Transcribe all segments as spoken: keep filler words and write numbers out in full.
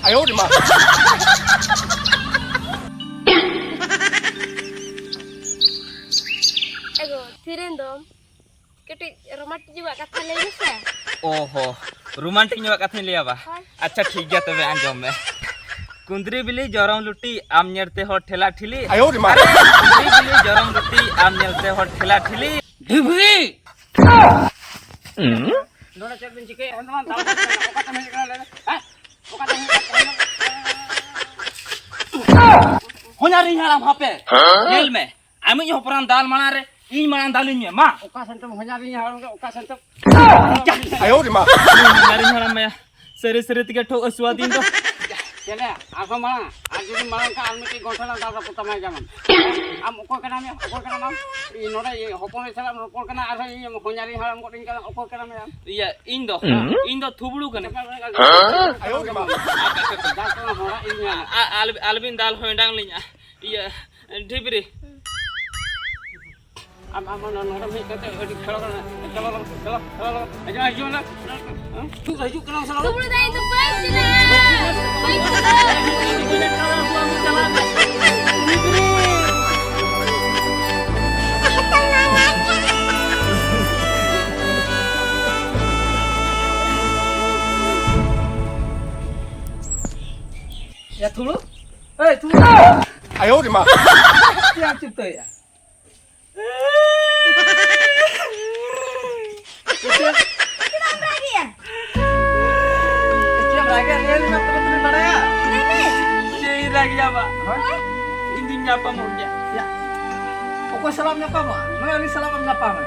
ᱟᱭᱳ ᱨᱮ ᱢᱟ᱾ ᱮᱜᱳ, ᱛᱤᱨᱮᱱ ᱫᱚᱢ ᱠᱟᱹᱴᱤᱡ ᱨᱳᱢᱟᱱᱴᱤᱠ ᱧᱚᱜᱟᱜ ᱠᱟᱛᱷᱟ ᱞᱟᱹᱭ ᱢᱮᱥᱮ᱾ ᱳᱦᱳ, ᱨᱳᱢᱟᱱᱴᱤᱠ ᱧᱚᱜᱟᱜ ᱠᱟᱛᱷᱟᱧ ᱞᱟᱹᱭᱟ ᱵᱟ? ᱦᱳᱭ᱾ ᱟᱪᱪᱷᱟ, ᱴᱷᱤᱠ ᱜᱮᱭᱟ, ᱛᱚᱵᱮ ᱟᱸᱡᱚᱢ ᱢᱮ᱾ ᱠᱩᱸᱫᱽᱨᱤ ᱵᱤᱞᱤ ᱡᱚᱨᱚᱢ ᱞᱩᱴᱤ, ᱟᱢ ᱧᱮᱞᱛᱮ ᱦᱚᱲ ᱴᱷᱮᱞᱟ ᱴᱷᱤᱞᱤ᱾ ᱟᱭᱳ ᱨᱮ ᱢᱟ᱾ ᱟᱨᱮ, ᱠᱩᱸᱫᱽᱨᱤ ᱵᱤᱞᱤ ᱡᱚᱨᱚᱢ ᱞᱩᱴᱤ, ᱟᱢ ᱧᱮᱞᱛᱮ ᱦᱚᱲ ᱴᱷᱮᱞᱟ ᱴᱷᱤᱞᱤ᱾ ᱰᱷᱤᱵᱽᱨᱤ! ᱱᱚᱰᱮ ᱪᱮᱫ ᱵᱤᱱ ᱪᱤᱠᱟᱹᱭᱮᱫᱼᱟ? ᱱᱚᱣᱟ ᱫᱟᱞ ᱠᱟᱛᱮ ᱚᱠᱟ ᱛᱮᱢ ᱦᱮᱡ ᱠᱟᱱᱟ, ᱞᱟᱹᱭ ᱢᱮ? ᱦᱮᱸ? ᱚᱠᱟ ᱛᱮᱢ ᱦᱮᱡ ᱠᱟᱱᱟ? ᱦᱚᱧᱟᱨᱤᱧ ᱦᱟᱲᱟᱢ, ᱦᱟᱯᱮ᱾ ᱧᱮᱞ ᱢᱮ, ᱟᱢᱤᱡ ᱦᱚᱯᱚᱱ ᱫᱟᱞ ᱢᱟᱲᱟᱝ ᱨᱮ ᱤᱧ ᱢᱟᱲᱟᱝ ᱫᱟᱞᱤᱧ ᱢᱮ, ᱢᱟ᱾ ᱚᱠᱟ ᱥᱮᱱ ᱛᱮᱢ ᱦᱚᱧᱟᱨᱤᱧ ᱦᱟᱲᱟᱢ ᱫᱚ, ᱚᱠᱟ ᱥᱮᱱ ᱛᱮᱢ ᱟᱭᱳ ᱨᱮ ᱢᱟ᱾ ᱦᱚᱧᱟᱨᱤᱧ ᱦᱟᱲᱟᱢ ᱢᱮᱭᱟ᱾ ᱥᱟᱹᱨᱤ ᱥᱟᱹᱨᱤ ᱛᱮᱜᱮ ᱴᱷᱚᱜ ᱦᱟᱹᱥᱩᱣᱟᱫᱤᱧ ᱫᱚ᱾ ᱪᱮᱞᱮ, ᱟᱨᱦᱚᱸ ᱢᱟᱲᱟᱝ, ᱟᱨ ᱡᱩᱫᱤ ᱢᱟᱲᱟᱝ ᱠᱷᱟᱱ ᱟᱨ ᱢᱤᱫᱴᱤᱡ ᱜᱚᱱᱴᱷᱮᱲ ᱞᱟᱝ ᱫᱟᱞ ᱨᱟᱹᱯᱩᱫ ᱛᱟᱢᱟ ᱡᱮᱢᱚᱱ᱾ ᱟᱢ ᱚᱠᱚᱭ ᱠᱟᱱᱟᱢ ᱭᱟ? ᱚᱠᱚᱭ ᱠᱟᱱᱟᱢ ᱟᱢ? ᱤᱧ ᱱᱚᱰᱮ ᱤᱭᱟᱹ ᱦᱚᱯᱚᱱ ᱥᱟᱞᱟᱜ ᱮᱢ ᱨᱚᱯᱚᱲ ᱠᱟᱱᱟ, ᱟᱨᱦᱚᱸ ᱤᱧ ᱦᱚᱧᱦᱟᱨᱤᱧ ᱦᱟᱲᱟᱢ ᱜᱚᱫ ᱤᱧ ᱠᱟᱱᱟ, ᱚᱠᱚᱭ ᱠᱟᱱᱟᱢ ᱭᱟ ᱟᱢ? ᱤᱭᱟᱹ, ᱤᱧ ᱫᱚ, ᱦᱩᱸ? ᱤᱧ ᱫᱚ ᱛᱷᱩᱵᱲᱩ ᱠᱟᱹᱱᱟᱹᱧ᱾ ᱟᱭᱳ ᱨᱮ ᱢᱟ᱾ ᱫᱟᱞ ᱛᱟᱞᱟᱝ ᱦᱚᱲᱟᱜ ᱤᱧ ᱧᱟᱢᱟ᱾ ᱟ-, ᱟᱞ-, ᱟᱞᱚᱵᱤᱱ ᱫᱟᱞ ᱦᱚᱭᱰᱟᱝ ᱞᱤᱧᱟ᱾ ᱤᱭᱟᱹ, ᱰᱷᱤᱵᱽᱨᱤ᱾ ᱟᱢ, ᱟᱢ ᱚᱱᱟ ᱱᱚᱰᱮᱢ ᱦᱮᱡ ᱠᱟᱛᱮ ᱟᱹᱰᱤ ᱠᱷᱮᱲᱚ ᱠᱟᱱᱟ᱾ ᱪᱚᱞᱚ, ᱪᱚᱞᱚ, ᱪᱚᱞᱚ, ᱪᱚᱞᱚ, ᱪᱚᱞᱚ᱾ ᱦᱤᱡᱩᱜ ᱢᱮ, ᱦᱤᱡᱩᱜ ᱢᱮ᱾ ᱦᱤᱡᱩᱜ, ᱦᱤᱡᱩᱜ ᱠᱟᱱᱟ, ᱪᱚᱞᱚ᱾ ᱛᱩᱢᱲᱩ ᱫᱟᱭ ᱫᱚ ᱵᱟᱹᱧ ᱪᱟᱞᱟᱜᱼᱟ, ᱵᱟᱹᱧ ᱪᱟᱞᱟᱜᱼᱟ᱾ ᱭᱟ ᱛᱷᱩᱲᱩ, ᱮᱭ ᱛᱷᱩᱲᱩ᱾ ᱟᱭᱳ ᱨᱮ ᱢᱟ᱾ ᱪᱮᱫ ᱮᱢ ᱪᱤᱱᱛᱟᱹᱭᱮᱫᱼᱟ? ᱪᱮᱫ ᱮᱢ ᱨᱟᱜᱮᱜᱼᱟ? ᱪᱮᱫ ᱮᱢ ᱨᱟᱜᱮᱜᱼᱟ? ᱞᱟᱹᱭ ᱢᱮ, ᱛᱚᱵᱮ ᱛᱚᱵᱮᱧ ᱵᱟᱲᱟᱭᱟ᱾ ᱞᱟᱹᱭ ᱢᱮ᱾ ᱪᱮᱫ ᱤᱧ ᱨᱟᱜᱮᱜᱼᱟ ᱵᱟ? ᱦᱳᱭ᱾ ᱤᱧ ᱫᱩᱧ ᱧᱟᱯᱟᱢᱚᱜ ᱜᱮᱭᱟ᱾ ᱭᱟ᱾ ᱚᱠᱚᱭ ᱥᱟᱞᱟᱜ ᱮᱢ ᱧᱟᱯᱟᱢᱚᱜᱼᱟ? ᱱᱚᱜᱼᱚᱭ ᱩᱱᱤ ᱥᱟᱞᱟᱜ ᱮᱢ ᱧᱟᱯᱟᱢᱟ᱾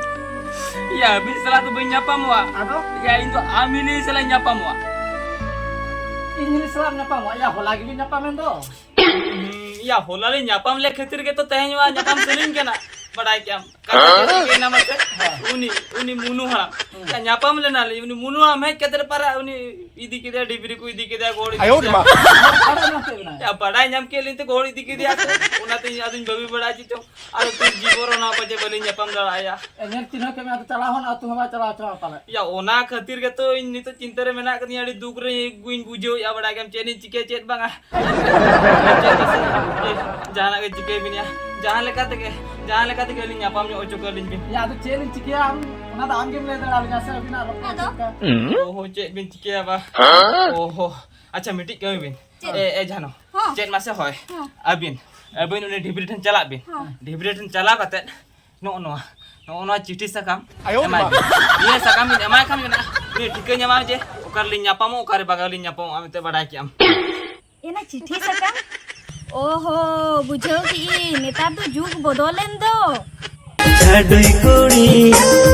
ᱭᱟ, ᱟᱹᱵᱤᱱ ᱥᱟᱞᱟᱜ ᱫᱚ ᱵᱟᱹᱧ ᱧᱟᱯᱟᱢᱚᱜᱼᱟ᱾ ᱟᱫᱚ? ᱭᱟ, ᱤᱧ ᱫᱚ ᱟᱢ ᱦᱤᱞᱤ ᱥᱟᱞᱟᱜ ᱤᱧ ᱧᱟᱯᱟᱢᱚᱜᱼᱟ᱾ ᱤᱧ ᱦᱤᱞᱤ ᱥᱟᱞᱟᱜ ᱮᱢ ᱧᱟᱯᱟᱢᱚᱜᱼᱟ? ᱭᱟ, ᱦᱚᱞᱟ ᱜᱮᱵᱤᱱ ᱧᱟᱯᱟᱢᱮᱱ ᱫᱚ᱾ ᱦᱩᱸ, ᱭᱟ, ᱦᱚᱞᱟ ᱞᱮ ᱧᱟᱯᱟᱢ ᱞᱮ ᱠᱷᱟᱹᱛᱤᱨ ᱜᱮᱛᱚ ᱛᱮᱦᱮᱧ ᱱᱚᱣᱟ ᱧᱟᱯᱟᱢ ᱥᱟᱹᱱᱟᱹᱧ ᱠᱟᱱᱟ᱾ ᱵᱟᱲᱟᱭ ᱠᱮᱫᱟᱢ᱾ ᱠᱟᱛᱷᱟ ᱪᱮᱫ ᱪᱤᱠᱟᱹᱭᱮᱱᱟ ᱢᱟᱥᱮ? ᱩᱱᱤ, ᱩᱱᱤ ᱢᱩᱱᱩ ᱦᱟᱲᱟᱢ᱾ ᱦᱮᱸ᱾ ᱧᱟᱯᱟᱢ ᱞᱮᱱᱟᱞᱤᱧ, ᱩᱱᱤ ᱢᱩᱱᱩ ᱦᱟᱲᱟᱢ ᱦᱮᱡ ᱠᱟᱛᱮ ᱯᱟᱨᱟ ᱩᱱᱤ ᱤᱫᱤ ᱠᱮᱫᱮᱭᱟ, ᱰᱤᱵᱨᱤ ᱠᱚ ᱤᱫᱤ ᱠᱮᱫᱮᱭᱟ, ᱜᱚᱲ ᱤᱫᱤ ᱟᱭᱳ ᱨᱮ ᱠᱮᱫᱮᱭᱟ᱾ ᱢᱟ᱾ ᱟᱨ ᱱᱚᱛᱮ ᱢᱮᱱᱟᱭᱟ᱾ ᱭᱟ, ᱵᱟᱲᱟᱭ ᱧᱟᱢ ᱠᱮᱫ ᱞᱤᱧ ᱛᱮ ᱜᱚᱲ ᱤᱫᱤ ᱠᱮᱫᱮᱭᱟ ᱠᱚ, ᱚᱱᱟᱛᱮ ᱤᱧ ᱟᱫᱚᱧ ᱵᱟᱹᱜᱤ ᱵᱟᱲᱟ ᱪᱮᱫ ᱪᱚᱝ᱾ ᱟᱨ ᱛᱤᱥ ᱡᱤᱵᱚᱱ ᱨᱮ ᱚᱱᱟ ᱯᱟᱪᱮ ᱵᱟᱹᱞᱤᱧ ᱧᱟᱯᱟᱢ ᱫᱟᱲᱮᱭᱟᱭᱟ᱾ ᱮ, ᱧᱮᱞ ᱪᱤᱱᱦᱟᱹ ᱠᱮᱫ ᱢᱮᱭᱟ, ᱟᱫᱚ ᱪᱟᱞᱟᱣ ᱦᱚᱸ ᱟᱹᱛᱩ ᱦᱚᱸ ᱵᱟᱭ ᱪᱟᱞᱟᱣ ᱦᱚᱪᱚᱣᱟ ᱯᱟᱞᱮ᱾ ᱭᱟ, ᱚᱱᱟ ᱠᱷᱟᱹᱛᱤᱨ ᱜᱮᱛᱚ ᱤᱧ ᱱᱤᱛᱚᱜ ᱪᱤᱱᱛᱟᱹ ᱨᱮ ᱢᱮᱱᱟᱜ ᱠᱟᱫᱤᱧᱟ, ᱟᱹᱰᱤ ᱫᱩᱠ ᱨᱮ ᱤᱧ ᱵᱩᱡᱷᱟᱹᱣᱮᱫᱼᱟ, ᱵᱟᱲᱟᱭ ᱜᱮᱭᱟᱢ ᱪᱮᱫ ᱤᱧ ᱪᱤᱠᱟᱹᱭᱟ ᱪᱮᱫ ᱵᱟᱝᱟ᱾ ᱪᱮᱫ ᱠᱚ ᱥᱮ, ᱡᱟᱦᱟᱱᱟᱜ ᱜᱮ ᱪᱤᱠᱟᱹᱭ ᱵᱤᱱ ᱭᱟ, ᱡᱟᱦᱟᱸ ᱞᱮᱠᱟ ᱛᱮᱜᱮ, ᱡᱟᱦᱟᱸ ᱞᱮᱠᱟ ᱛᱮᱜᱮ ᱟᱹᱞᱤᱧ ᱧᱟᱯᱟᱢ ᱧᱚᱜ ᱦᱚᱪᱚ ᱠᱟᱹᱞᱤᱧ ᱵᱤᱱ᱾ ᱭᱟ, ᱟᱫᱚ ᱪᱮᱫ ᱞᱤᱧ ᱪᱤᱠᱟᱹᱭᱟ? ᱟᱢ, ᱚᱱᱟ ᱫᱚ ᱟᱢ ᱜᱮᱢ ᱞᱟᱹᱭ ᱫᱟᱲᱮᱭᱟᱞᱤᱧᱟ ᱥᱮ, ᱟᱹᱵᱤᱱᱟᱜ ᱨᱚᱯᱚᱲ ᱟᱫᱚ? ᱪᱮᱫ ᱞᱮᱠᱟ? ᱚᱦᱚ, ᱪᱮᱫ ᱵᱤᱱ ᱪᱤᱠᱟᱹᱭᱟ ᱵᱟ? ᱦᱮᱸ? ᱚᱦᱚ, ᱟᱪᱪᱷᱟ, ᱢᱤᱫᱴᱤᱡ ᱠᱟᱹᱢᱤ ᱵᱤᱱ᱾ ᱪᱮᱫ? ᱮ, ᱮ, ᱡᱟᱱᱚ, ᱦᱚᱸ᱾ ᱪᱮᱫ ᱢᱟᱥᱮ ᱦᱚᱭ? ᱦᱚᱸ᱾ ᱟᱹᱵᱤᱱ, ᱟᱹᱵᱤᱱ ᱩᱱᱤ ᱰᱷᱤᱵᱨᱤ ᱴᱷᱮᱱ ᱪᱟᱞᱟᱜ ᱵᱤᱱ᱾ ᱦᱚᱸ᱾ ᱰᱷᱤᱵᱨᱤ ᱴᱷᱮᱱ ᱪᱟᱞᱟᱣ ᱠᱟᱛᱮᱫ ᱱᱚᱜᱼᱚ ᱱᱚᱣᱟ, ᱱᱚᱜᱼᱚ ᱱᱚᱣᱟ ᱪᱤᱴᱷᱤ ᱥᱟᱠᱟᱢ ᱟᱭᱳ ᱮᱢᱟᱭ ᱢᱟ᱾ ᱵᱤᱱ᱾ ᱱᱤᱭᱟᱹ ᱥᱟᱠᱟᱢ ᱵᱤᱱ ᱮᱢᱟᱭ ᱠᱷᱟᱱ ᱜᱮ ᱱᱟᱜ ᱩᱱᱤ ᱴᱷᱤᱠᱟᱹ ᱧᱟᱢᱟ ᱡᱮ ᱚᱠᱟ ᱨᱮᱞᱤᱧ ᱧᱟᱯᱟᱢᱚᱜ, ᱚᱠᱟ ᱨᱮ ᱵᱟᱝ ᱞᱤᱧ ᱧᱟᱯᱟᱢᱚᱜᱼᱟ ᱢᱮᱱᱛᱮ ᱵᱟᱰᱟᱭ ᱠᱮᱜᱼᱟᱢ᱾ ᱮᱱᱟ ᱪᱤᱴᱷᱤ ᱥᱟᱠᱟᱢ? ᱳᱦᱳ, ᱵᱩᱡᱷᱟᱹᱣ ᱠᱮᱜᱼᱤᱧ, ᱱᱮᱛᱟᱨ ᱫᱚ ᱡᱩᱜᱽ ᱵᱚᱫᱚᱞᱮᱱ ᱫᱚ᱾ ᱪᱷᱟᱰᱩᱭ ᱠᱩᱲᱤ,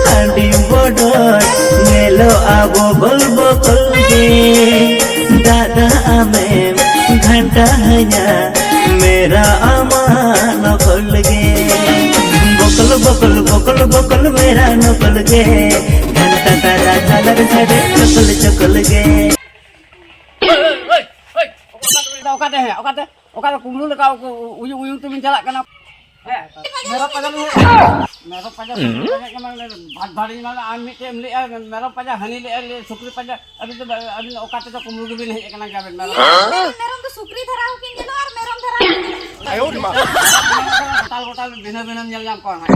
ᱦᱟᱺᱰᱤ ᱵᱚᱰᱚᱡ, ᱧᱮᱞᱚᱜ ᱟᱵᱚ ᱜᱚᱞ ᱵᱚᱠᱚᱞ ᱜᱮ᱾ ᱫᱟᱫᱟ ᱟᱢᱮᱢ ᱜᱷᱟᱱᱴᱟ ᱦᱟᱹᱧᱟ, ᱢᱮᱨᱟ ᱟᱢᱟᱜ ᱱᱚᱠᱚᱞ ᱜᱮ᱾ ᱵᱚᱠᱚᱞ, ᱵᱚᱠᱚᱞ, ᱵᱚᱠᱚᱞ, ᱵᱚᱠᱚᱞ, ᱢᱮᱨᱟ ᱱᱚᱠᱚᱞ ᱜᱮ᱾ ᱜᱷᱟᱱᱴᱟ ᱛᱟᱨᱟ ᱛᱟᱞᱟᱨᱮ ᱥᱟᱰᱮ ᱪᱚᱠᱚᱞ, ᱪᱚᱠᱚᱞ ᱜᱮ᱾ ᱚᱠᱟᱛᱮ, ᱦᱮᱸ, ᱚᱠᱟᱛᱮ, ᱚᱠᱟᱛᱮ ᱠᱩᱢᱵᱽᱲᱩ ᱞᱮᱠᱟ ᱩᱠᱩ-, ᱩᱭᱩᱝ ᱩᱭᱩᱝ ᱛᱮᱵᱤᱱ ᱪᱟᱞᱟᱜ ᱠᱟᱱᱟ? ᱦᱮᱸ, ᱢᱮᱨᱚᱢ ᱯᱟᱸᱡᱟ ᱞᱤᱧ ᱦᱮᱡ ᱟᱠᱟᱱᱟ᱾ ᱢᱮᱨᱚᱢ ᱯᱟᱸᱡᱟ ᱥᱩᱠᱨᱤ ᱯᱟᱸᱡᱟ ᱧᱮᱞ ᱢᱮ, ᱟᱢ ᱢᱤᱫᱴᱮᱡ ᱮᱢ ᱞᱟᱹᱭᱮᱫᱼᱟ, ᱢᱮᱨᱚᱢ ᱯᱟᱸᱡᱟ ᱦᱟᱹᱱᱤ ᱞᱟᱹᱭᱮᱫᱼᱟ, ᱞᱟᱹᱭ ᱥᱩᱠᱨᱤ ᱯᱟᱸᱡᱟ᱾ ᱟᱹᱵᱤᱱ ᱫᱚ, ᱟᱹᱵᱤᱱ ᱫᱚ ᱚᱠᱟ ᱛᱮᱫᱚ ᱠᱩᱢᱵᱽᱲᱩ ᱜᱮᱵᱤᱱ ᱦᱮᱡ ᱟᱠᱟᱱᱟ, ᱡᱟᱵᱮᱱ ᱢᱮᱨᱚᱢ ᱤᱭᱟᱹ, ᱯᱟᱸᱡᱟ᱾ ᱢᱮᱨᱚᱢ ᱫᱚ ᱥᱩᱠᱨᱤ ᱫᱷᱟᱨᱟ ᱦᱚᱸᱠᱤᱱ ᱧᱮᱞᱚᱜᱼᱟ ᱟᱨ ᱢᱮᱨᱚᱢ ᱫᱷᱟᱨᱟ ᱦᱚᱸᱠᱤᱱ ᱧᱮᱞᱚᱜᱼᱟ᱾ ᱟᱭᱳ ᱨᱮ ᱢᱟ᱾ ᱜᱚᱴᱟᱞ ᱜᱚᱴᱟᱞ ᱵᱷᱤᱱᱟᱹ ᱵᱷᱤᱱᱟᱹᱢ ᱧᱮᱞ ᱧᱟᱢ ᱠᱚᱣᱟ ᱦᱟᱸᱜ᱾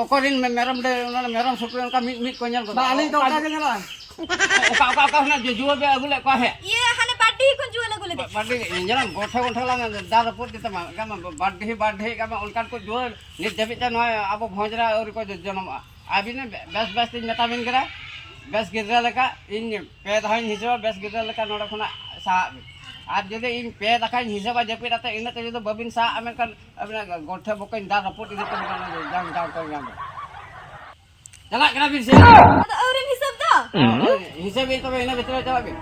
ᱚᱠᱚᱭ ᱨᱮᱱ ᱢᱮ-, ᱢᱮᱨᱚᱢ ᱰᱟᱹ-, ᱚᱱᱟ ᱢᱮᱨᱚᱢ ᱥᱩᱠᱨᱤ ᱚᱱᱠᱟ ᱢᱤᱫ ᱢᱤᱫ ᱠᱚ ᱧᱮᱞ ᱜᱚᱫᱚᱜᱼᱟ᱾ ᱵᱟ, ᱟᱹᱞᱤᱧ ᱫᱚ ᱚᱱᱠᱟ ᱜᱮ ᱧᱮᱞᱚᱜᱼᱟ᱾ ᱚᱠᱟ, ᱚᱠᱟ, ᱚᱠᱟ ᱠᱷᱚᱱᱟᱜ ᱡᱩ-, ᱡᱩᱣᱟᱹ ᱯᱮ ᱟᱹᱜᱩ ᱞᱮᱫ ᱠᱚᱣᱟ ᱦᱮᱸ? ᱤᱭᱟᱹ, ᱦᱟᱱᱮ ᱵᱟᱰᱰᱤᱦᱤ ᱠᱷᱚᱱ ᱡᱩᱣᱟᱹ ᱞᱮ ᱟᱹᱜᱩ ᱞᱮᱫᱮ᱾ ᱵᱟ-, ᱵᱟᱰᱰᱤᱦᱤ, ᱧᱮᱞᱟᱢ, ᱜᱚᱴᱷᱮ ᱜᱚᱴᱷᱮ ᱞᱟᱝ ᱫᱟᱞ ᱨᱟᱹᱯᱩᱫ ᱜᱮ ᱛᱟᱢᱟ᱾ ᱮᱱᱠᱷᱟᱱ ᱵᱟᱰᱰᱤᱦᱤ, ᱵᱟᱰᱰᱤᱦᱤ ᱠᱟᱱᱟ, ᱚᱱᱠᱟᱱ ᱠᱚ ᱡᱩᱣᱟᱹ ᱱᱤᱛ ᱫᱷᱟᱹᱵᱤᱡ ᱛᱮ ᱱᱚᱣᱟ ᱟᱵᱚ ᱵᱷᱚᱸᱡᱽ ᱨᱮ ᱟᱹᱣᱨᱤ ᱠᱚ ᱡᱚ-, ᱡᱚᱱᱚᱢᱚᱜᱼᱟ᱾ ᱟᱹᱵᱤᱱ ᱵᱮ-, ᱵᱮᱥ ᱵᱮᱥ ᱛᱤᱧ ᱢᱮᱛᱟ ᱵᱤᱱ ᱠᱟᱱᱟ, ᱵᱮᱥ ᱜᱤᱫᱽᱨᱟᱹ ᱞᱮᱠᱟ ᱤᱧ ᱯᱮ ᱫᱷᱟᱣ ᱤᱧ ᱦᱤᱥᱟᱹᱵᱟ, ᱵᱮᱥ ᱜᱤᱫᱽᱨᱟᱹ ᱞᱮᱠᱟ ᱱᱚᱰᱮ ᱠᱷᱚᱱᱟᱜ ᱥᱟᱦᱟᱜ ᱵᱤᱱ᱾ ᱟᱨ ᱡᱩᱫᱤ ᱤᱧ ᱯᱮ ᱫᱟᱠᱟᱧ ᱦᱤᱥᱟᱹᱵᱟ ᱡᱟᱹᱯᱤᱫ ᱟᱛᱮ, ᱤᱱᱟᱹ ᱛᱮ ᱡᱩᱫᱤ ᱵᱟᱹᱵᱤᱱ ᱥᱟᱦᱟᱜᱼᱟ, ᱢᱮᱱᱠᱷᱟᱱ ᱟᱹᱵᱤᱱᱟᱜ ᱜᱚᱴᱷᱮ ᱵᱚᱠᱚᱧ ᱫᱟᱞ ᱨᱟᱹᱯᱩᱫ ᱤᱫᱤ ᱠᱚ ᱡᱟᱝ ᱡᱟᱝ ᱠᱚ ᱧᱟᱢᱟ᱾ ᱪᱟᱞᱟᱜ ᱠᱟᱱᱟ ᱵᱤᱱ ᱥᱮ? ᱟᱫᱚ ᱟᱹᱣᱨᱤᱢ ᱦᱤᱥᱟᱹᱵ ᱫᱚ? ᱦᱤᱥᱟᱹᱵ ᱵᱤᱱ ᱛᱚᱵᱮ, ᱤᱱᱟᱹ ᱵᱷᱤᱛᱨᱤ ᱨᱮ ᱪᱟᱞᱟᱜ ᱵᱤᱱ᱾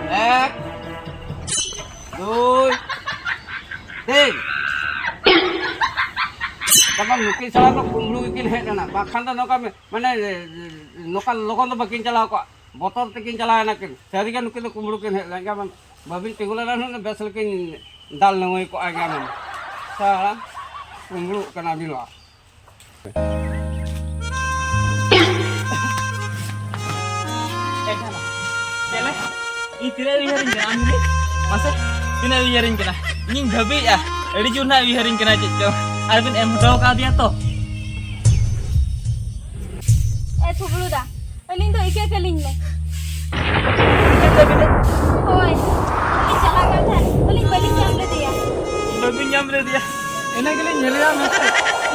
ᱮᱠ, ᱫᱩᱭ, ᱛᱤᱱ᱾ ᱛᱟᱨᱯᱚᱨ ᱱᱩᱠᱤᱱ ᱥᱟᱞᱟ ᱫᱚ ᱠᱩᱢᱵᱽᱲᱩ ᱜᱮᱠᱤᱱ ᱦᱮᱡ ᱞᱮᱱᱟ, ᱵᱟᱠᱷᱟᱱ ᱫᱚ ᱱᱚᱝᱠᱟ ᱢᱮ-, ᱢᱟᱱᱮ, ᱱᱚᱝᱠᱟ ᱞᱚᱜᱚᱱ ᱫᱚ ᱵᱟᱹᱠᱤᱱ ᱪᱟᱞᱟᱣ ᱠᱚᱜᱼᱟ, ᱵᱚᱛᱚᱨ ᱛᱮᱠᱤᱱ ᱪᱟᱞᱟᱣ ᱮᱱᱟ ᱠᱤᱱ᱾ ᱥᱟᱹᱨᱤᱜᱮ ᱱᱩᱠᱤᱱ ᱫᱚ ᱠᱩᱢᱵᱽᱲᱩ ᱠᱤᱱ ᱦᱮᱡ ᱞᱮᱱ ᱜᱮᱭᱟ, ᱢᱟᱱᱮ, ᱵᱟᱹᱵᱤᱱ ᱛᱤᱸᱜᱩ ᱞᱮᱱᱟ ᱦᱩᱱᱟᱹᱝ ᱵᱮᱥ ᱞᱮᱠᱤᱱ ᱫᱟᱞ ᱱᱟᱹᱣᱟᱹᱭ ᱠᱚᱜᱼᱟ ᱜᱮᱭᱟ, ᱢᱟᱱᱮ᱾ ᱥᱟᱞᱟ ᱠᱩᱢᱵᱽᱲᱩᱜ ᱠᱟᱱᱟ ᱵᱤᱱ ᱵᱟ᱾ ᱮ ᱡᱟᱱᱟ, ᱪᱮᱫ ᱞᱮ? ᱤᱧ ᱛᱤᱱᱟᱹᱜ ᱩᱭᱦᱟᱹᱨᱤᱧ ᱠᱟᱱᱟ, ᱟᱢ ᱜᱮ? ᱢᱟᱥᱮ, ᱛᱤᱱᱟᱹᱜ ᱩᱭᱦᱟᱹᱨᱤᱧ ᱠᱟᱱᱟ? ᱤᱧᱤᱧ ᱵᱷᱟᱹᱵᱤᱭᱮᱫᱼᱟ, ᱟᱹᱰᱤ ᱡᱳᱨ ᱱᱟᱜ ᱩᱭᱦᱟᱹᱨᱤᱧ ᱠᱟᱱᱟ ᱪᱮᱫ ᱪᱚ᱾ ᱟᱨ ᱵᱤᱱ ᱮᱢ ᱦᱚᱴᱚ ᱠᱟᱣᱫᱮᱭᱟ ᱛᱚ? ᱮ ᱛᱷᱩᱵᱲᱩ ᱫᱟ, ᱟᱹᱞᱤᱧ ᱫᱚ ᱤᱠᱟᱹ ᱠᱟᱹᱞᱤᱧ ᱢᱮ᱾ ᱤᱠᱟᱹ ᱠᱟᱹᱞᱤᱧ ᱢᱮ? ᱦᱳᱭ, ᱟᱢ ᱜᱮ ᱪᱟᱞᱟᱜ ᱠᱟᱱ ᱛᱟᱦᱮᱸᱫ, ᱟᱹᱞᱤᱧ ᱵᱟᱹᱞᱤᱧ ᱧᱟᱢ ᱞᱮᱫᱮᱭᱟ᱾ ᱵᱟᱹᱵᱤᱱ ᱧᱟᱢ ᱞᱮᱫᱮᱭᱟ? ᱮᱱᱟ ᱜᱮᱞᱤᱧ ᱧᱮᱞᱮᱭᱟ ᱢᱮᱱᱛᱮ,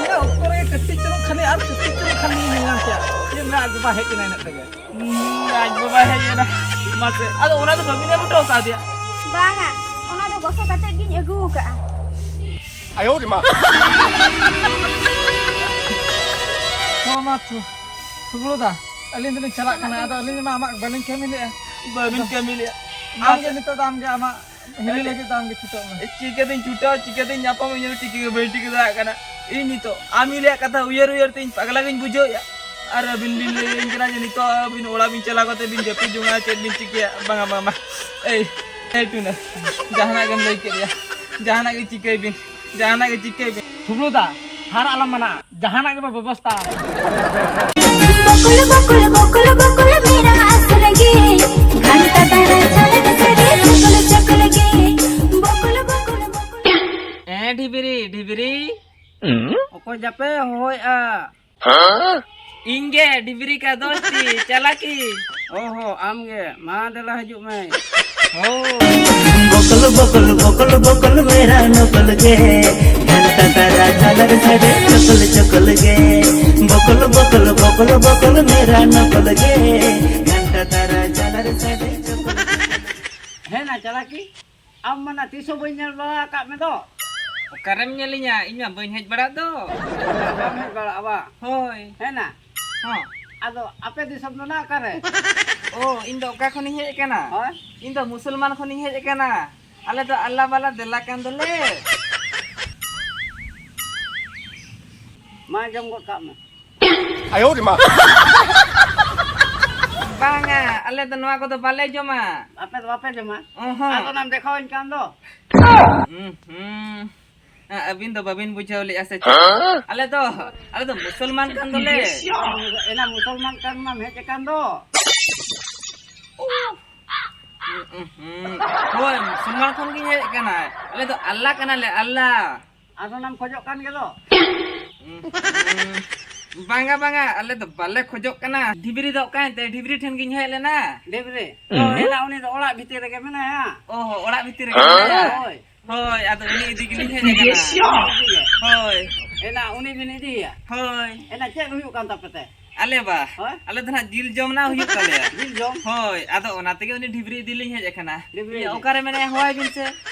ᱤᱱᱟᱹ ᱚᱠᱛᱚ ᱨᱮᱜᱮ ᱠᱟᱹᱴᱤᱡ ᱪᱩᱞᱩᱝ ᱠᱷᱟᱱ ᱟᱨ ᱠᱟᱹᱴᱤᱡ ᱪᱩᱞᱩᱝ ᱠᱷᱟᱱ ᱞᱤᱧ ᱧᱮᱞ ᱧᱟᱢ ᱠᱮᱭᱟ᱾ ᱪᱮᱫ ᱢᱮᱱᱟᱜᱼᱟ, ᱟᱡ ᱵᱟᱵᱟ ᱦᱮᱡ ᱮᱱᱟᱭ ᱤᱱᱟᱹᱜ ᱛᱮᱜᱮ᱾ ᱦᱩᱸ, ᱟᱡ ᱵᱟᱵᱟ ᱦᱮᱡ ᱮᱱᱟ᱾ ᱢᱟᱥᱮ, ᱟᱫᱚ ᱚᱱᱟ ᱫᱚ ᱵᱟᱹᱵᱤᱱ ᱮᱢ ᱦᱚᱴᱚ ᱠᱟᱫᱮᱭᱟ? ᱵᱟᱝᱟ, ᱚᱱᱟ ᱫᱚ ᱜᱚᱥᱚ ᱠᱟᱛᱮᱫ ᱜᱤᱧ ᱟᱹᱜᱩ ᱟᱠᱟᱫᱼᱟ᱾ ᱟᱭᱳ ᱨᱮ ᱢᱟ᱾ ᱦᱚᱸ, ᱢᱟ ᱛᱷᱩ-, ᱛᱷᱩᱵᱲᱩ ᱫᱟ, ᱟᱹᱞᱤᱧ ᱫᱚᱞᱤᱧ ᱪᱟᱞᱟᱜ ᱠᱟᱱᱟ᱾ ᱟᱫᱚ ᱟᱹᱞᱤᱧ ᱢᱟ ᱟᱢᱟᱜ ᱵᱟᱹᱞᱤᱧ ᱠᱟᱹᱢᱤ ᱞᱮᱜᱼᱟ᱾ ᱵᱟᱹᱵᱤᱱ ᱠᱟᱹᱢᱤ ᱞᱮᱜᱼᱟ᱾ ᱟᱢ ᱜᱮ ᱱᱤᱛᱚᱜ ᱫᱚ ᱟᱢ ᱜᱮ ᱟᱢᱟᱜ ᱦᱤᱞᱤ ᱞᱟᱹᱜᱤᱫ ᱫᱚ ᱟᱢ ᱜᱮ ᱪᱷᱩᱴᱟᱹᱜ ᱢᱮ᱾ ᱪᱤᱠᱟᱹᱛᱤᱧ ᱪᱷᱩᱴᱟᱹᱣ, ᱪᱤᱠᱟᱹᱛᱤᱧ ᱧᱟᱯᱟᱢ, ᱤᱧ ᱦᱚᱸ ᱴᱷᱤᱠ ᱜᱮ ᱵᱟᱹᱧ ᱴᱷᱤᱠᱟᱹ ᱫᱟᱲᱮᱭᱟᱜ ᱠᱟᱱᱟ᱾ ᱤᱧ ᱱᱤᱛᱚᱜ ᱟᱢ ᱞᱟᱹᱭᱟᱜ ᱠᱟᱛᱷᱟ ᱩᱭᱦᱟᱹᱨ ᱩᱭᱦᱟᱹᱨ ᱛᱮ ᱤᱧ ᱯᱟᱜᱽᱞᱟ ᱜᱤᱧ ᱵᱩᱡᱷᱟᱹᱣᱮᱫᱼᱟ᱾ ᱟᱨ ᱟᱹᱵᱤᱱ ᱵᱤᱱ ᱞᱟᱹᱭᱟᱹᱧ ᱠᱟᱱᱟ ᱡᱮ ᱱᱤᱛᱚᱜ ᱟᱹᱵᱤᱱ ᱚᱲᱟᱜ ᱵᱤᱱ ᱪᱟᱞᱟᱣ ᱠᱟᱛᱮ ᱵᱤᱱ ᱡᱟᱹᱯᱤᱫ ᱡᱚᱝᱟ, ᱪᱮᱫ ᱵᱤᱱ ᱪᱤᱠᱟᱹᱭᱟ? ᱵᱟᱝᱟ, ᱵᱟᱝᱟ, ᱵᱟᱝ᱾ ᱮᱭ, ᱮᱭ ᱴᱩᱱᱟ, ᱡᱟᱦᱟᱱᱟᱜ ᱜᱮᱢ ᱞᱟᱹᱭ ᱠᱮᱫ ᱜᱮᱭᱟ, ᱡᱟᱦᱟᱱᱟᱜ ᱜᱮ ᱪᱤᱠᱟᱹᱭ ᱵᱤᱱ, ᱡᱟᱦᱟᱱᱟᱜ ᱜᱮ ᱪᱤᱠᱟᱹᱭ ᱵᱤᱱ᱾ ᱛᱷᱩᱵᱲᱩ ᱫᱟ, ᱦᱟᱨ ᱟᱞᱚᱢ ᱢᱟᱱᱟ, ᱡᱟᱦᱟᱱᱟᱜ ᱜᱮᱵᱚ ᱵᱮᱵᱚᱥᱛᱷᱟ᱾ बकुल बकुल बकुल बकुल मेरा असलगी, घंटा तारा चलत सरे चकुल चकुल गे। बकुल बकुल बकुल। ᱮ ᱰᱷᱤᱵᱤᱨᱤ, ᱰᱷᱤᱵᱤᱨᱤ᱾ ᱚᱠᱚᱭ ᱡᱟᱯᱮ ᱦᱚᱦᱚᱭᱮᱜᱼᱟ? ᱤᱧ ᱜᱮ, ᱰᱷᱤᱵᱤᱨᱤ ᱠᱟ ᱫᱳᱥᱛᱤ, ᱪᱟᱞᱟᱠᱤ᱾ ᱚ ᱦᱚ, ᱟᱢ ᱜᱮ, ᱢᱟ ᱫᱮᱞᱟ ᱦᱤᱡᱩᱜ ᱢᱮ᱾ ᱦᱳ᱾ ᱵᱚᱠᱚᱞ ᱵᱚᱠᱚᱞ ᱵᱚᱠᱚᱞ ᱵᱚᱠᱚᱞ ᱢᱮᱨᱟ ᱱᱚᱠᱚᱞ ᱜᱮ, ᱜᱷᱟᱱᱴᱟ ᱛᱟᱨᱟ ᱡᱷᱟᱞᱟᱨ ᱥᱟᱰᱮ ᱪᱚᱠᱚᱞ ᱪᱚᱠᱚᱞ ᱜᱮ᱾ ᱵᱚᱠᱚᱞ ᱵᱚᱠᱚᱞ ᱵᱚᱠᱚᱞ ᱵᱚᱠᱚᱞ ᱢᱮᱨᱟ ᱱᱚᱠᱚᱞ ᱜᱮ, ᱜᱷᱟᱱᱴᱟ ᱛᱟᱨᱟ ᱡᱷᱟᱞᱟᱨ ᱥᱟᱰᱮ ᱪᱚᱠᱚᱞ᱾ ᱦᱮᱸ ᱱᱟ ᱪᱟᱞᱟᱠᱤ, ᱟᱢ ᱢᱟ ᱱᱟ ᱛᱤᱥ ᱦᱚᱸ ᱵᱟᱹᱧ ᱧᱮᱞ ᱵᱟᱲᱟ ᱟᱠᱟᱫ ᱢᱮ ᱫᱚ᱾ ᱚᱠᱟᱨᱮᱢ ᱧᱮᱞᱤᱧᱟ? ᱤᱧ ᱢᱟ ᱵᱟᱹᱧ ᱦᱮᱡ ᱵᱟᱲᱟᱜ ᱫᱚ᱾ ᱵᱟᱢ ᱦᱮᱡ ᱵᱟᱲᱟᱜᱼᱟ ᱵᱟ? ᱦᱳᱭ᱾ ᱦᱮᱸ ᱱᱟ? ᱦᱚᱸ᱾ ᱟᱫᱚ ᱟᱯᱮ ᱫᱤᱥᱚᱢ ᱫᱚ ᱱᱟ ᱚᱠᱟᱨᱮ? ᱳ, ᱤᱧ ᱫᱚ ᱚᱠᱟ ᱠᱷᱚᱱᱤᱧ ᱦᱮᱡ ᱟᱠᱟᱱᱟ? ᱦᱳᱭ᱾ ᱤᱧ ᱫᱚ ᱢᱩᱥᱚᱞᱢᱟᱱ ᱠᱷᱚᱱᱤᱧ ᱦᱮᱡ ᱟᱠᱟᱱᱟ᱾ ᱟᱞᱮ ᱫᱚ ᱟᱞᱞᱟ ᱵᱟᱞᱟ ᱫᱮᱞᱟ ᱠᱟᱱ ᱫᱚᱞᱮ᱾ ᱢᱟ, ᱡᱚᱢ ᱜᱚᱫ ᱠᱟᱜ ᱢᱮ᱾ ᱟᱭᱳ ᱨᱮ ᱢᱟ᱾ ᱵᱟᱝᱟ, ᱟᱞᱮ ᱫᱚ ᱱᱚᱣᱟ ᱠᱚᱫᱚ ᱵᱟᱞᱮ ᱡᱚᱢᱟ᱾ ᱟᱯᱮ ᱫᱚ ᱵᱟᱯᱮ ᱡᱚᱢᱟ? ᱚᱦᱚᱸ᱾ ᱟᱫᱚ ᱚᱱᱟᱢ ᱫᱮᱠᱷᱟᱣᱟᱹᱧ ᱠᱟᱱ ᱫᱚ᱾ ᱦᱩᱸ, ᱦᱩᱸ᱾ ᱦᱮᱸ, ᱟᱹᱵᱤᱱ ᱫᱚ ᱵᱟᱹᱵᱤᱱ ᱵᱩᱡᱷᱟᱹᱣ ᱞᱮᱜᱼᱟ ᱥᱮ ᱪᱮᱫ? ᱦᱮᱸ? ᱟᱞᱮ ᱫᱚ, ᱟᱞᱮ ᱫᱚ ᱢᱩᱥᱚᱞᱢᱟᱱ ᱠᱟᱱ ᱫᱚᱞᱮ᱾ ᱮᱱᱟ ᱢᱩᱥᱚᱞᱢᱟᱱ ᱠᱟᱱ ᱢᱟᱢ ᱦᱮᱡ ᱟᱠᱟᱱ ᱫᱚ᱾ ᱦᱩᱸ, ᱦᱩᱸ, ᱦᱩᱸ᱾ ᱦᱳᱭ, ᱢᱩᱥᱚᱞᱢᱟᱱ ᱠᱷᱚᱱ ᱜᱤᱧ ᱦᱮᱡ ᱟᱠᱟᱱᱟ᱾ ᱟᱞᱮ ᱫᱚ ᱟᱞᱞᱟ ᱠᱟᱱᱟᱞᱮ, ᱟᱞᱞᱟ᱾ ᱟᱫᱚ ᱚᱱᱟᱢ ᱠᱷᱚᱡᱚᱜ ᱠᱟᱱ ᱜᱮ ᱫᱚ᱾ ᱦᱩᱸ, ᱦᱩᱸ᱾ ᱵᱟᱝᱟ, ᱵᱟᱝᱟ, ᱟᱞᱮ ᱫᱚ ᱵᱟᱞᱮ ᱠᱷᱚᱡᱚᱜ ᱠᱟᱱᱟ᱾ ᱰᱷᱤᱵᱨᱤ ᱫᱚ ᱚᱠᱟᱭᱮᱱᱛᱮ? ᱰᱷᱤᱵᱨᱤ ᱴᱷᱮᱱ ᱜᱤᱧ ᱦᱮᱡ ᱞᱮᱱᱟ᱾ ᱰᱷᱤᱵᱨᱤ? ᱦᱳᱭ᱾ ᱮᱱᱟ ᱩᱱᱤ ᱫᱚ ᱚᱲᱟᱜ ᱵᱷᱤᱛᱤᱨ ᱨᱮᱜᱮ ᱢᱮᱱᱟᱭᱟ᱾ ᱚ ᱦᱚᱸ, ᱚᱲᱟᱜ ᱵᱷᱤᱛᱤᱨ ᱨᱮᱜᱮ ᱢᱮᱱᱟᱭᱟ? ᱦᱳᱭ᱾ ᱦᱳᱭ, ᱟᱫᱚ ᱩᱱᱤ ᱤᱫᱤ ᱜᱮᱞᱤᱧ ᱦᱮᱡ ᱟᱠᱟᱱᱟ᱾ ᱤᱫᱤᱭᱮ? ᱦᱳᱭ᱾ ᱮᱱᱟ ᱩᱱᱤ ᱵᱤᱱ ᱤᱫᱤᱭᱮᱭᱟ? ᱦᱳᱭ᱾ ᱮᱱᱟ ᱪᱮᱫ ᱦᱩᱭᱩᱜ ᱠᱟᱱ ᱛᱟᱯᱮ ᱛᱮ? ᱟᱞᱮ ᱵᱟ? ᱦᱳᱭ᱾ ᱟᱞᱮ ᱫᱚ ᱱᱟᱦᱟᱜ ᱡᱤᱞ ᱡᱚᱢ ᱱᱟ ᱦᱩᱭᱩᱜ ᱛᱟᱞᱮᱭᱟ᱾ ᱡᱤᱞ ᱡᱚᱢ? ᱦᱳᱭ, ᱟᱫᱚ ᱚᱱᱟ ᱛᱮᱜᱮ ᱩᱱᱤ ᱰᱷᱤᱵᱨᱤ ᱤᱫᱤ ᱞᱤᱧ ᱦᱮᱡ ᱟᱠᱟᱱᱟ᱾ ᱰᱷᱤᱵᱨᱤ ᱤᱭᱟᱹ, ᱤᱫᱤ? ᱚᱠᱟᱨᱮ ᱢᱮᱱᱟᱭᱟ? ᱦᱚᱦᱚᱣᱟᱭ ᱵᱤᱱ ᱥᱮ᱾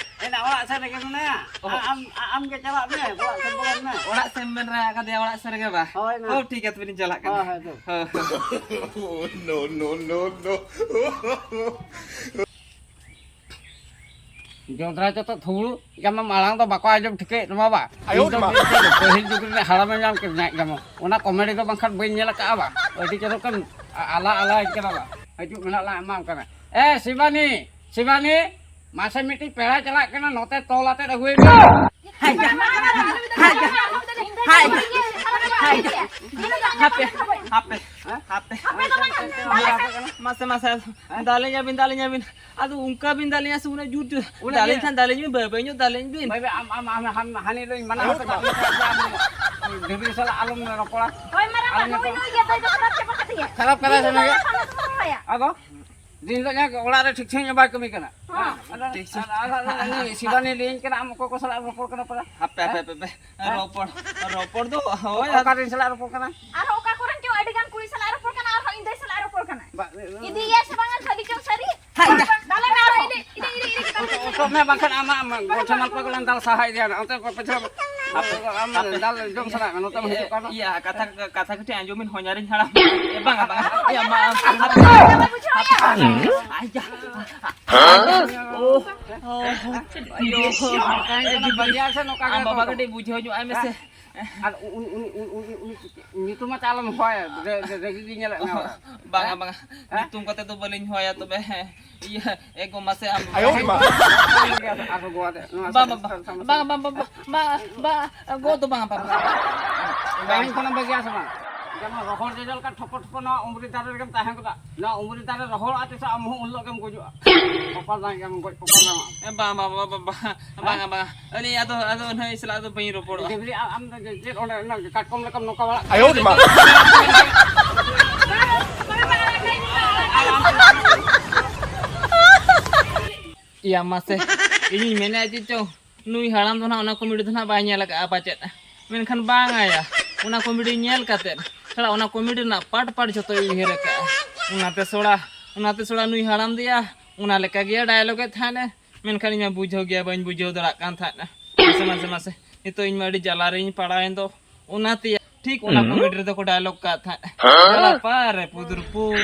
ᱮᱱᱟ ᱚᱲᱟᱜ ᱥᱮᱫ ᱨᱮᱜᱮ ᱢᱮᱱᱟᱭᱟ᱾ ᱚᱦᱚ᱾ ᱟ-, ᱟᱢ, ᱟ-, ᱟᱢ ᱜᱮ ᱪᱟᱞᱟᱜ ᱢᱮ, ᱚᱲᱟᱜ ᱥᱮᱫ ᱵᱚᱞᱚᱱ ᱢᱮ᱾ ᱚᱲᱟᱜ ᱥᱮᱫ ᱢᱮᱱ ᱟᱠᱟᱫᱮᱭᱟ, ᱚᱲᱟᱜ ᱥᱮᱫ ᱨᱮᱜᱮ ᱵᱟ? ᱦᱳᱭ, ᱢᱟ᱾ ᱦᱳᱭ, ᱴᱷᱤᱠ ᱜᱮᱭᱟ, ᱛᱚᱵᱮ ᱞᱤᱧ ᱪᱟᱞᱟᱜ ᱠᱟᱱᱟ᱾ ᱦᱳᱭ, ᱦᱳᱭ, ᱫᱩ᱾ ᱦᱳᱭ, ᱦᱳᱭ᱾ No, no, no, no. ᱡᱚᱸᱰᱨᱟ ᱡᱚᱛᱚ ᱛᱷᱩᱵᱲᱩ, ᱡᱮᱢᱚᱱ ᱢᱟᱲᱟᱝ ᱫᱚ ᱵᱟᱠᱚ ᱟᱸᱡᱚᱢ ᱴᱷᱤᱠᱟᱹᱭᱮᱫ ᱛᱟᱢᱟ ᱵᱟ᱾ ᱟᱭᱳ ᱤᱧ ᱫᱚ ᱢᱟ᱾ ᱢᱤᱫᱴᱮᱱ ᱯᱟᱹᱦᱤᱞ ᱡᱩᱜᱽ ᱨᱮᱱᱟᱜ ᱦᱟᱲᱟᱢᱮ ᱧᱟᱢ ᱠᱮᱫᱤᱧᱟ ᱡᱮᱢᱚᱱ᱾ ᱚᱱᱟ comedy ᱫᱚ ᱵᱟᱝᱠᱷᱟᱱ ᱵᱟᱹᱧ ᱧᱮᱞ ᱟᱠᱟᱫᱼᱟ ᱵᱟ᱾ ᱟᱹᱰᱤ ᱪᱚᱨᱚᱠᱮᱢ ᱟ-, ᱟᱞᱟ ᱟᱞᱟᱭᱮᱫ ᱠᱟᱱᱟ ᱵᱟ᱾ ᱦᱤᱡᱩᱜ ᱢᱮ ᱱᱟᱜ ᱞᱟᱝ ᱮᱢᱟᱢ ᱠᱟᱱᱟ᱾ ᱮ ᱥᱤᱵᱟᱱᱤ, ᱥᱤᱵᱟᱱᱤ, ᱢᱟᱥᱮ ᱢᱤᱫᱴᱤᱡ ᱯᱮᱲᱟ ᱪᱟᱞᱟᱜ ᱠᱟᱱᱟ, ᱱᱚᱛᱮ ᱛᱚᱞ ᱟᱛᱮᱫ ᱟᱹᱜᱩᱭᱮ ᱢᱮ᱾ ᱦᱟᱭ ᱭᱟ, ᱦᱟᱭ ᱭᱟ, ᱦᱟᱭ ᱭᱟ᱾ ᱦᱟᱯᱮ, ᱦᱟᱯᱮ, ᱦᱟᱯᱮ᱾ ᱢᱟᱥᱮ, ᱢᱟᱥᱮ, ᱫᱟᱞᱮᱧᱟᱵᱤᱱ, ᱫᱟᱞᱮᱧᱟᱵᱤᱱ᱾ ᱟᱫᱚ ᱚᱱᱠᱟ ᱵᱤᱱ ᱫᱟᱞᱮᱧᱟ ᱥᱮ ᱩᱱᱟᱹᱜ ᱡᱳᱨ ᱡᱳᱨ? ᱩᱱᱟᱹᱜ ᱫᱟᱞᱮᱧ ᱡᱳᱨ? ᱠᱷᱟᱱ ᱫᱟᱞᱮᱧ ᱵᱤᱱ, ᱵᱟᱹᱭ ᱵᱟᱹᱭ ᱧᱚᱜ ᱫᱟᱞᱮᱧ ᱵᱤᱱ᱾ ᱵᱟᱹᱭ ᱵᱟᱹᱭ, ᱟᱢ, ᱟᱢ, ᱟᱢ, ᱦᱟᱱ-, ᱦᱟᱹᱱᱤ ᱫᱚᱧ ᱢᱟᱱᱟ ᱦᱚᱴᱚ ᱠᱟᱜ ᱢᱮ᱾ ᱰᱷᱤᱵᱨᱤ ᱥᱟᱞᱟᱜ ᱟᱞᱚᱢ ᱨᱚᱯᱚᱲᱟ᱾ ᱦᱳᱭ, ᱢᱟᱨᱟᱝ ᱟᱞᱚᱢ ᱵᱟ, ᱱᱩᱭ, ᱨᱚᱯᱚᱲᱟ᱾ ᱱᱩᱭ ᱜᱮ ᱫᱚᱭ ᱫᱚ ᱠᱷᱟᱨᱟᱯ ᱪᱟᱵᱟ ᱠᱮᱫ ᱛᱟᱭᱟ᱾ ᱠᱷᱟᱨᱟᱯ ᱠᱟᱫᱟᱭ ᱥᱮ ᱱᱩᱭ ᱜᱮ? ᱟᱫᱚ? ᱫᱤᱱ ᱦᱤᱞᱳᱜ ᱡᱟᱦᱟᱸ ᱚᱲᱟᱜ ᱨᱮ ᱴᱷᱤᱠ ᱥᱟᱺᱦᱤᱡ ᱦᱚᱸ ᱵᱟᱭ ᱠᱟᱹᱢᱤ ᱠᱟᱱᱟ᱾ ᱦᱮᱸ᱾ ᱦᱮᱸ? ᱟᱨ, ᱟᱨ, ᱟᱨ, ᱟᱨ ᱩᱱᱤ ᱥᱤᱵᱟᱱᱤ ᱞᱟᱹᱭᱟᱹᱧ ᱠᱟᱱᱟ, ᱟᱢ ᱚᱠᱚᱭ ᱠᱚ ᱥᱟᱞᱟᱜ ᱮᱢ ᱨᱚᱯᱚᱲ ᱠᱟᱱᱟ ᱯᱟᱞᱮ? ᱦᱟᱯᱮ, ᱦᱟᱯᱮ, ᱦᱮᱸ? ᱦᱟᱯᱮ, ᱦᱟᱯᱮ᱾ ᱦᱮᱸ? ᱨᱚᱯᱚᱲ, ᱨᱚᱯᱚᱲ ᱫᱚ, ᱦᱳᱭ, ᱚᱠᱟ ᱟᱫᱚ ᱨᱮᱱ ᱥᱟᱞᱟᱜ ᱨᱚᱯᱚᱲ ᱠᱟᱱᱟ? ᱟᱨᱦᱚᱸ ᱚᱠᱟ ᱠᱚᱨᱮᱱ ᱪᱚ ᱟᱹᱰᱤ ᱜᱟᱱ ᱠᱩᱲᱤ ᱥᱟᱞᱟᱜ ᱨᱚᱯᱚᱲ ᱠᱟᱱᱟ, ᱟᱨᱦᱚᱸ ᱤᱧ ᱫᱟᱹᱭ ᱥᱟᱞᱟᱜ ᱨᱚᱯᱚᱲ ᱠᱟᱱᱟ᱾ ᱵᱟ-, ᱤᱫᱤᱭᱮᱭᱟ ᱥᱮ ᱵᱟᱝᱟ ᱥᱟᱹᱨᱤ ᱪᱚᱝ ᱥᱟᱹᱨᱤ? ᱦᱟᱭ, ᱦᱟᱭ᱾ ᱫᱟᱞᱮ ᱢᱮ ᱟᱨᱦᱚᱸ, ᱤᱫᱤ, ᱤᱫᱤ, ᱤᱫᱤ, ᱤᱫᱤ, ᱤᱫᱤ᱾ ᱚᱪᱚᱜ ᱢᱮ, ᱵᱟᱝᱠᱷᱟᱱ ᱟᱢᱟᱜ ᱜᱚᱱᱴᱷᱮ ᱱᱟᱞᱯᱟ ᱠᱚᱞᱮ ᱫᱟᱞ ᱥᱟᱦᱟ ᱤᱫᱤᱭᱟ᱾ ᱚᱱᱛᱮ ᱯᱮ ᱯᱟᱪᱷᱮ ᱟᱢ ᱦᱟᱯᱮ, ᱫᱟᱞ ᱡᱚᱢ ᱦᱟᱯᱮ᱾ ᱥᱟᱱᱟᱭᱮᱫ ᱢᱮ, ᱱᱚᱛᱮᱢ ᱦᱤᱡᱩᱜ ᱠᱟᱱᱟ᱾ ᱤᱭᱟᱹ, ᱠᱟᱛᱷᱟ, ᱠᱟᱛᱷᱟ ᱠᱟᱹᱴᱤᱡ ᱟᱸᱡᱚᱢ ᱵᱤᱱ, ᱦᱚᱧᱦᱟᱨᱤᱧ ᱦᱟᱲᱟᱢ᱾ ᱮ, ᱵᱟᱝᱟ, ᱵᱟᱝᱟ᱾ ᱤᱭᱟᱹ, ᱢᱟ, ᱦᱟᱯᱮ᱾ ᱟᱭ ᱡᱟ᱾ ᱚ, ᱚ, ᱟᱭᱳ᱾ ᱵᱟᱡᱟᱨ ᱥᱮ ᱱᱚᱝᱠᱟ ᱜᱮ ᱟᱢ ᱵᱟᱵᱟ ᱫᱚ᱾ ᱠᱟᱹᱴᱤᱡ ᱵᱩᱡᱷᱟᱹᱣ ᱧᱚᱜ ᱟᱭ ᱢᱮᱥᱮ᱾ ᱟᱨ ᱩᱱᱤ ᱩᱱᱤ ᱩᱱᱤ ᱩᱱᱤ ᱩᱱᱤ ᱧᱩᱛᱩᱢ ᱟᱛᱮ ᱟᱞᱚᱢ ᱦᱚᱦᱚᱭᱟ᱾ ᱨᱮ- ᱨᱮ- ᱨᱟᱹᱜᱤ ᱜᱮ ᱧᱮᱞᱮᱫ ᱢᱮᱭᱟ ᱚᱲᱟᱜ᱾ ᱵᱟᱝᱟ, ᱦᱮᱸ? ᱵᱟᱝᱟ᱾ ᱦᱮᱸ? ᱧᱩᱛᱩᱢ ᱠᱟᱛᱮ ᱫᱚ ᱵᱟᱹᱞᱤᱧ ᱦᱚᱦᱚᱭᱟ ᱛᱚᱵᱮ᱾ ᱦᱮᱸ, ᱤᱭᱟᱹ, ᱮ ᱜᱚ ᱢᱟᱥᱮ ᱟᱢ᱾ ᱟᱭᱳ ᱨᱮ ᱢᱟ᱾ ᱟᱨᱦᱚᱸ ᱜᱚ ᱟᱛᱮ ᱱᱚᱣᱟ ᱵᱟᱝ, ᱥᱟᱢᱟᱝ ᱵᱟᱝ, ᱥᱟᱢᱟᱝ ᱵᱟᱝ, ᱵᱟᱝ, ᱵᱟᱝ, ᱵᱟᱝ, ᱵᱟᱝ, ᱵᱟᱝ, ᱜᱚ ᱫᱚ ᱵᱟᱝ, ᱵᱟᱝ, ᱵᱟᱝ᱾ ᱯᱟᱹᱦᱤᱞ ᱠᱷᱚᱱᱮᱢ ᱵᱟᱹᱜᱤᱭᱟ ᱥᱮ ᱵᱟᱝ? ᱡᱮᱢᱚᱱ ᱨᱚᱦᱚᱲ ᱡᱚᱡᱚ ᱞᱮᱠᱟ ᱴᱷᱚᱯᱚ ᱴᱷᱚᱯᱚ ᱱᱚᱣᱟ ᱩᱢᱨᱤ ᱫᱟᱨᱮ ᱨᱮᱜᱮᱢ ᱛᱟᱦᱮᱸ ᱠᱚᱜᱼᱟ᱾ ᱱᱚᱣᱟ ᱩᱢᱨᱤ ᱫᱟᱨᱮ ᱨᱚᱦᱚᱲᱚᱜᱼᱟ ᱛᱤᱥ ᱦᱚᱸ, ᱟᱢ ᱦᱚᱸ ᱩᱱ ᱦᱤᱞᱳᱜ ᱜᱮᱢ ᱜᱩᱡᱩᱜᱼᱟ᱾ ᱠᱚᱯᱟᱞ ᱫᱟᱲᱮ ᱜᱮᱢ ᱜᱚᱡ, ᱠᱚᱯᱟᱞ ᱫᱟᱲᱮ᱾ ᱮ, ᱵᱟᱝ, ᱵᱟᱝ, ᱵᱟᱝ, ᱵᱟᱝ, ᱵᱟᱝ, ᱦᱮᱸ? ᱵᱟᱝᱟ, ᱵᱟᱝᱟ᱾ ᱟᱹᱞᱤᱧ ᱟᱫᱚ, ᱟᱫᱚ ᱱᱩᱭ ᱥᱟᱞᱟᱜ ᱫᱚ ᱵᱟᱹᱧ ᱨᱚᱯᱚᱲᱚᱜᱼᱟ᱾ ᱰᱤᱵᱨᱤ, ᱟᱢ ᱫᱚ ᱪᱮᱫ ᱚᱸᱰᱮ ᱚᱱᱟ ᱠᱟᱴᱠᱚᱢ ᱞᱮᱠᱟᱢ ᱱᱚᱝᱠᱟ ᱵᱟᱲᱟᱜ? ᱟᱭᱳ ᱨᱮ ᱢᱟ᱾ ᱤᱭᱟ ᱢᱟᱥᱮ, ᱤᱧᱤᱧ ᱢᱮᱱᱮᱫᱼᱟ ᱪᱮᱫ ᱪᱚᱝ, ᱱᱩᱭ ᱦᱟᱲᱟᱢ ᱫᱚ ᱱᱟᱦᱟᱜ ᱚᱱᱟ ᱠᱚᱢᱮᱰᱤ ᱫᱚ ᱱᱟᱦᱟᱜ ᱵᱟᱭ ᱧᱮᱞ ᱟᱠᱟᱫᱼᱟ ᱯᱟᱪᱮᱫ᱾ ᱢᱮᱱᱠᱷᱟᱱ ᱵᱟᱝ ᱟᱭᱟ, ᱚᱱᱟ ᱠᱚᱢᱮᱰᱤ ᱧᱮᱞ ᱠᱟᱛᱮᱫ ᱛᱷᱚᱲᱟ ᱚᱱᱟ ᱠᱚᱢᱮᱰᱤ ᱨᱮᱱᱟᱜ ᱯᱟᱴ ᱯᱟᱴ ᱡᱷᱚᱛᱚᱭ ᱩᱭᱦᱟᱹᱨ ᱟᱠᱟᱫᱼᱟ᱾ ᱚᱱᱟᱛᱮ ᱥᱚᱲᱟ, ᱚᱱᱟᱛᱮ ᱥᱚᱲᱟ ᱱᱩᱭ ᱦᱟᱲᱟᱢ ᱫᱚᱭᱟ ᱚᱱᱟ ᱞᱮᱠᱟ ᱜᱮ ᱰᱟᱭᱞᱚᱜ ᱮᱫ ᱛᱟᱦᱮᱸᱫ᱾ ᱢᱮᱱᱠᱷᱟᱱ ᱤᱧ ᱢᱟ ᱵᱩᱡᱷᱟᱹᱣ ᱜᱮᱭᱟ ᱵᱟᱹᱧ ᱵᱩᱡᱷᱟᱹᱣ ᱫᱟᱲᱮᱭᱟᱜ ᱠᱟᱱ ᱛᱟᱦᱮᱸᱫ᱾ ᱢᱟᱥᱮ, ᱢᱟᱥᱮ, ᱢᱟᱥᱮ, ᱱᱤᱛᱚᱜ ᱤᱧ ᱢᱟ ᱟᱹᱰᱤ ᱡᱟᱞᱟ ᱨᱮᱧ ᱯᱟᱲᱟᱣᱮᱱ ᱫᱚ᱾ ᱚᱱᱟᱛᱮ ᱴᱷᱤᱠ ᱚᱱᱟ ᱠᱚᱢᱮᱰᱤ ᱨᱮᱫᱚ ᱠᱚ ᱰᱟᱭᱞᱚᱜ ᱠᱟᱜ ᱛᱟᱦᱮᱸᱫ, ᱦᱮᱸ? ᱡᱟᱞᱟ ᱯᱟᱨᱮ ᱯᱩᱫᱩᱨ ᱯᱩ᱾